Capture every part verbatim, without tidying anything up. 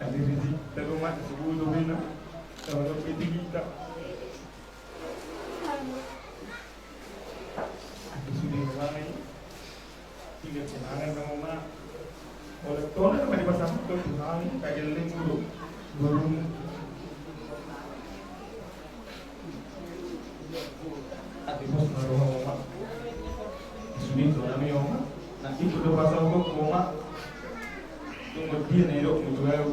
Adi risi, tadi ma, subuh tu bina. Tadi ma, piti kita. Adi sudah mulai. Tiga kenangan nama ma. Oleh tona nama di pasar tu, tu nang, kageleng dulu. Belum. Ate pos na roha, Oma. Sude tu nami, Oma. Nanti kudo pasal kok, Oma. Tunggu dia na idok mutu au.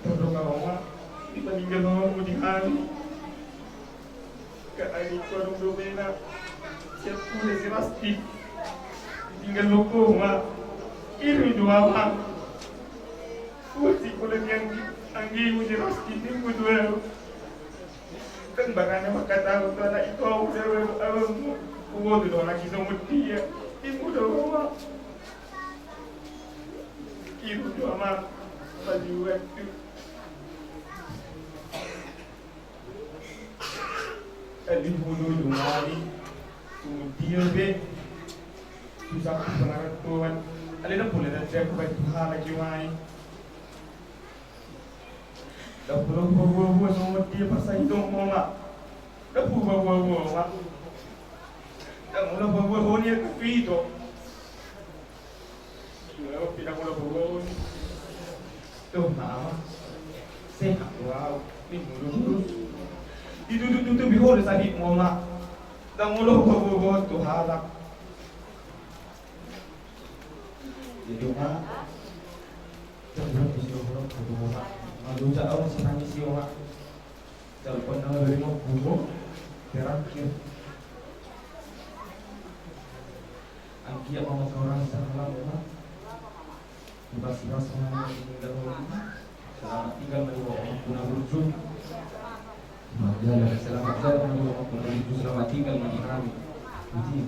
Tondong, Oma. Di paninggal mamamu di hami. Ka ai ko adong domena. Siap kuda si Rasti. Tinggal loko ma. Iri do ama. Uji kula ni anggi, anggimu si Rasti, nimmu do au. Kan barana mangkatahon tu anak i, au do au, au. Uboto do anak i songon dia. Nimmu do au, ama. Iri do ama. Paliwat tu. Alai molo dung hami, tu dia be, tu saku pangarantoan, alai ndang pola na jago baen tu halak i, Oma. Ndang pola hupaboa-boa songon dia parsahitehon, Oma. Ndang pola hupaboa-boa, Oma. Ndang pola hupaboa-boa ia tu ito. Pinangula bohon. Tuh, ama. Sehat do au. Nimmu do, Bos. Ditutup-tutupi ho do sahitmu, Oma. Ndang molo bohon tu halak. Jadi, Oma. Jangan disuruh-suruh, Oma. Malu sa, Oma, si Fani si, Oma. Telepon nama dari mau guru terakhir. Anggiat ma mangkorang salam, Oma. Buka siras ma tinggal, Oma. Selamat tinggal ma di Oma Puna Burju. Selamat jalan, selamat jalan ma di Oma Puna Burju. Selamat tinggal ma di hami. Puji ma